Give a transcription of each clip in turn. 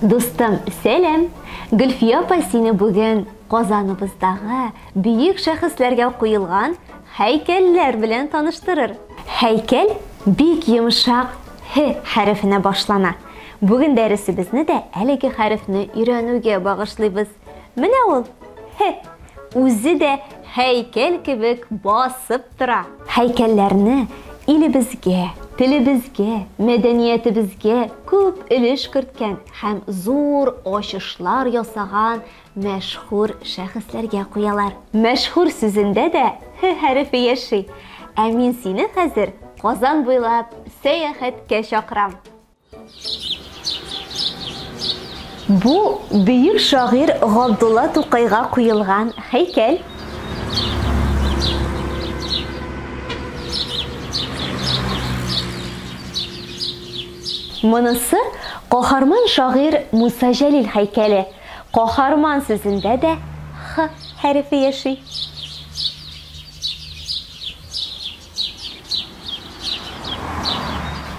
Дустым, сәлам! Гөлфия апа сине бүген Казаныбыздагы бөек шәхесләргә куелган һәйкәлләр белән таныштырыр. Һәйкәл бик йомшак Һ хәрефенә башлана. Бүген дәресебезне дә әлеге хәрефне өйрәнүгә багышлыйбыз. Менә ул, Һ. Үзе дә һәйкәл кебек басып тора. Һәйкәлләрне илебезгә, телебезгә, мәдәниятебезгә күп өлеш керткән һәм зур ачышлар ясаган мәшһүр шәхесләргә куялар. Мәшһүр сүзендә дә Һ хәрефе яши. Ә мин сине хәзер Казан буйлап сәяхәткә чакырам. Бу бөек шагыйрь Габдулла Тукайга куелган һәйкәл. Монысы каһарман шагыйрь Муса Җәлил һәйкәле. Каһарман сүзендә дә Х хәрефе яши.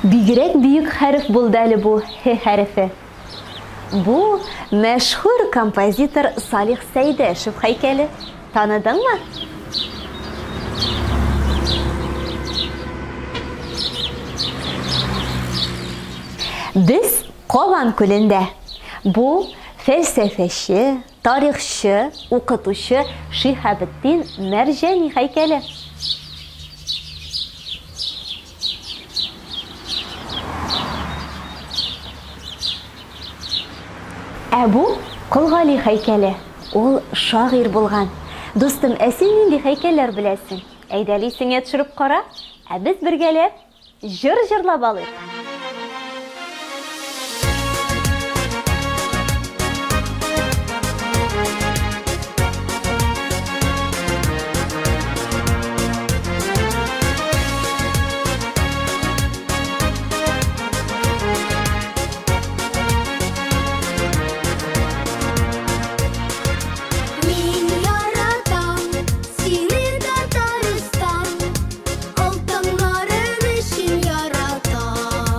Бигрәк бөек хәреф булды әле бу Һ хәрефе. Бу, мәшһүр композитор Салих Сәйдәшев һәйкәле. Таныдыңмы? Без Кабан күлендә. Бу, фәлсәфәче, Тарихчы, укытучы Шиһабетдин Мәрҗани һәйкәле. Ә бу Кол Гали һәйкәле. Ул шагыйрь булган. Дустым, ә син нинди һәйкәлләр беләсең? Әйдәле исеңә төшереп кара. Ә без бергәләп Җыр җырлап алыйк. Мин яратам сине, Татарстан. Алтыннарың өчен яратам.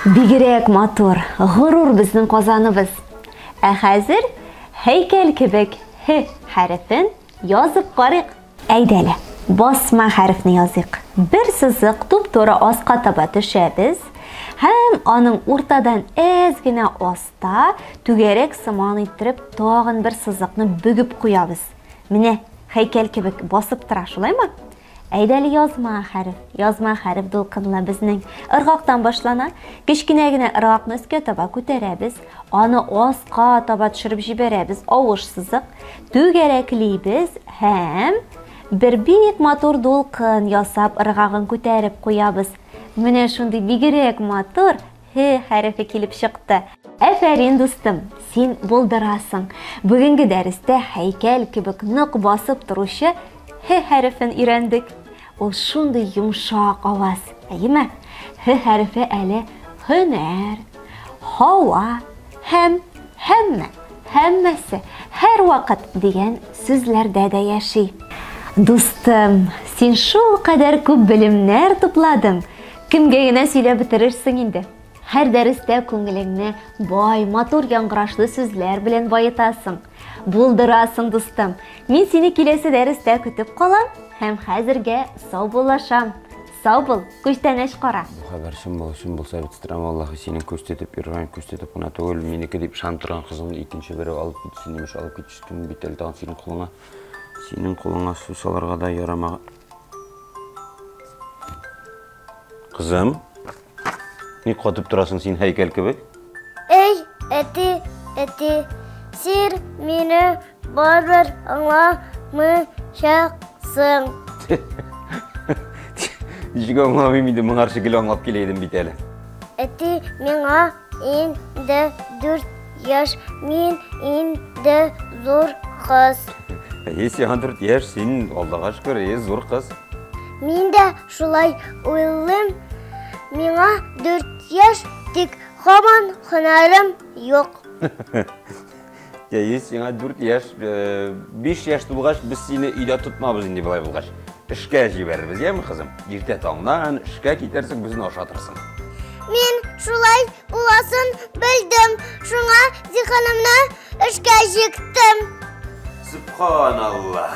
Бигрәк матур, горур безнең Казаныбыз. Ә хәзер һәйкәл кебек һ хәрефен язып карыйк. Әйдә әле, басма хәрефне языйк. Бер сызык туп-туры аска таба төшәбез һәм аның уртадан әз генә аста түгәрәк сыман иттереп тагын бер сызыкны бөгеп куябыз. Менә һәйкәл кебек басып тора, шулаймы? Әйдә әле язма хәреф. Язма хәреф дулкынлы безнең. Ыргактан башлана. Кечкенә генә ыргакны өскә таба күтәрәбез. Аны аска таба төшереп җибәрәбез. Авыш сызык. Түгәрәклибез һәм бер бик матур дулкын ясап ыргагын күтәреп куябыз. Менә шундый бигрәк матур Һ хәрефе килеп чыкты. Әфәрин, дустым, син булдырасың. Бүгенге дәрестә һәйкәл кебек нык басып торучы Һ хәрефен өйрәндек. Ул шундый йомшак аваз, әйеме? Һ хәрефе әле һөнәр, һава һәм һәммә, һәммәсе, һәрвакыт дигән сүзләрдә дә яши. Дустым, син шулкадәр күп белемнәр тупладың, кемгә генә сөйләп бетерерсең инде. Һәр дәрестә күңелеңне бай, матур яңгырашлы сүзләр белән баетасың. Булдырасың, дустым. Мин сине киләсе дәрестә көтеп калам һәм хәзергә саубуллашам. Сау бул, күчтәнәч кара. Бу хәбәр чын бул, чын булса бит страм Аллаһы синең күз тетеп йөргән, күз тетеп кына түгел, минеке дип ышанып торган кызыңны икенче берәү алып китсен, имеш, алып китешкән бит әле тагын синең кулыңа. Синең кулыңа су салырга да ярамаган. Кызым, ник катып торасың син һәйкәл кебек? Эй, әти, әти, син мине барыбер аңламыйчаксың. Ничек аңламыйм инде, моңарчы гел аңлап килә идем бит әле. Әти, миңа инде 4 яшь, мин инде зур кыз. Әйе, сиңа 4 яшь, син, Аллага шөкер, әйе, зур кыз. Мин дә шулай уйлыйм. Миңа 4 яшь, тик һаман һөнәрем юк. Әйе, сиңа 4 яшь, 5 яшь тулгач, без сине өйдә тотмабыз инде болай булгач. Эшкә җибәрербез, яме, кызым? Иртә таңнан эшкә китәрсең, безне ашатырсың. Мин шулай буласын белдем, шуңа зиһенемне эшкә җиктем. Субханалла.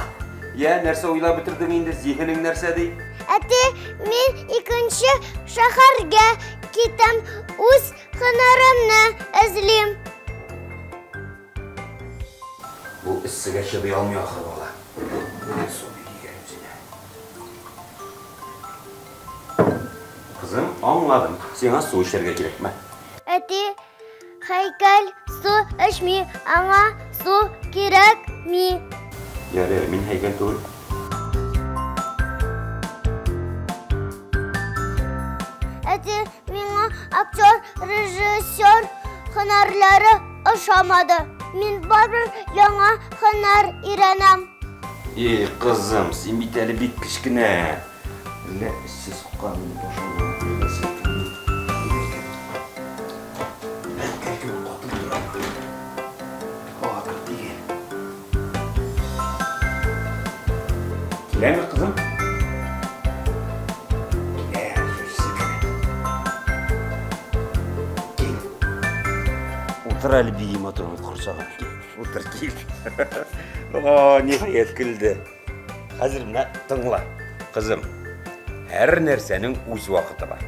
Я, нәрсә уйлап бетердең инде, зиһенең нәрсә ди? Әти, мин икенче шәһәргә китәм, үз һөнәремне эзлим. Бу эссегә чыдый алмый ахры бала. Су бирик әле үзенә. Кызым, аңладым. Сиңа су эчәргә кирәк, мә. Әти, һәйкәл су эчми, аңа су кирәкми. Ярый, мин һәйкәл түгел. Әти, миңа актер, режиссер һөнәрләре ошамады. Мин барыбер яңа һөнәр өйрәнәм. Эй, кызым, син бит әле бик кечкенә. Әллә эшсез суккан инде башыңны. Киләме, кызым? Килә, сүзсез кенә. Кил. Утыр әле бием матурым корсагым. Кил, утыр, кил. О, ниһаять килде. Хәзер менә тыңла, кызым. Һәр нәрсәнең үз вакыты бар.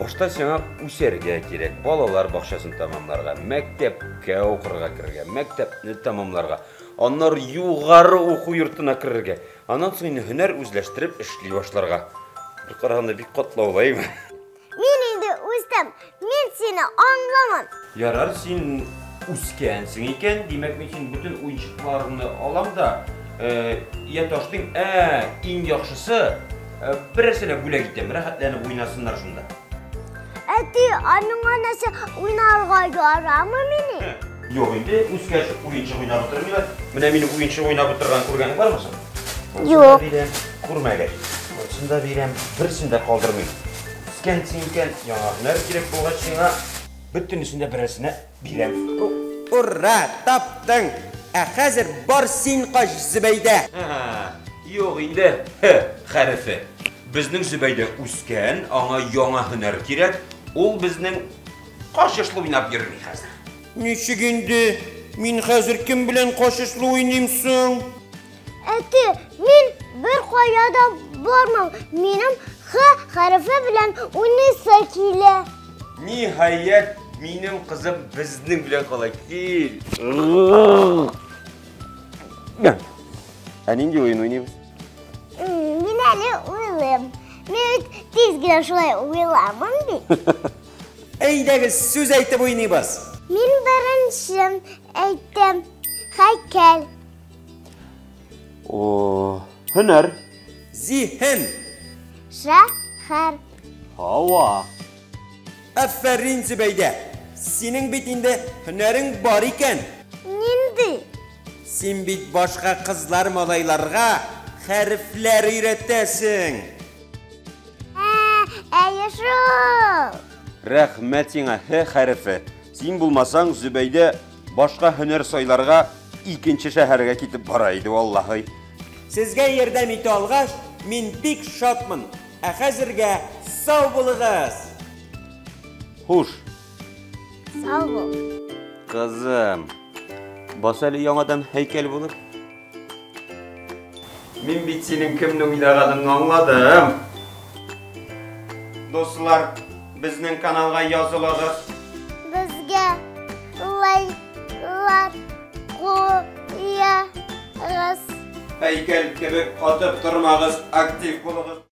Башта сиңа үсәргә кирәк, балалар бакчасын тәмамларга, мәктәпкә укырга керергә, мәктәпне тәмамларга, аннары югары уку йортына керергә, аннан соң инде һөнәр үзләштереп эшли башларга. Бер караганда бик катлаулы, әйме? Мин инде үстем, мин сине аңламам. Ярар, син үскәнсең икән, димәк мин синең бөтен уенчыкларыңны алам да, я ташлыйм, иң яхшысы, берәрсенә бүләк итәм, рәхәтләнеп уйнасыннар шунда. Әти, ә миңа нәрсә уйнарга ярамый мени? Юк инде, үскәч уенчык уйнап утырмыйлар. Менә минем уенчык уйнап утырган күргәнең бармы соң? Юк. Күрмәгәч. Монысын да бирәм, берсен дә калдырмыйм. Үскәнсең икән, яңа һөнәр кирәк булгач сиңа, бөтенесен дә берәрсенә бирәм. Ура, таптың! Ә хәзер бар син кач, Зөбәйдә! Юк инде, Һ хәрефе. Безнең Зөбәйдә үскән, аңа яңа һөнәр кирәк. Ул безнең качышлы уйнап йөрми хәзер. Ничек инде? Мин хәзер кем белән качышлы уйныйм соң? Әти, мин бер кая да бармам. Минем Х хәрефе белән уйныйсы килә. Ниһаять, минем кызым безнең белән кала. Кил. Ә нинди уен уйныйбыз? Мин әле уйлыйм. Мин бит тиз генә шулай уйламам бит. Әйдәгез, сүз әйтеп уйныйбыз. Мин беренче әйтәм. Һәйкәл. О, һөнәр. Зиһен. Шәһәр. Һава. Афәрин, Зөбәйдә. Синең бит инде һөнәрең бар икән. Нинди? Син бит башка кызлар малайларга хәрефләр өйрәтәсең. Ә, әйе шул. Рәхмәт сиңа, Һ хәрефе. Син булмасаң, Зөбәйдә башка һөнәр сайларга икенче шәһәргә китеп бара иде, валлаһи. Сезгә ярдәм итә алгач, мин бик шатмын. Ә хәзергә сау булыгыз. Хуш. Сау бул. Кызым, бас әле яңадан һәйкәл булып. Мин бит синең кемне уйнаганыңны аңладым. Дуслар, безнең каналга язылыгыз. Безгә лайклар куягыз. Һәйкәл кебек катып тормагыз, актив булыгыз.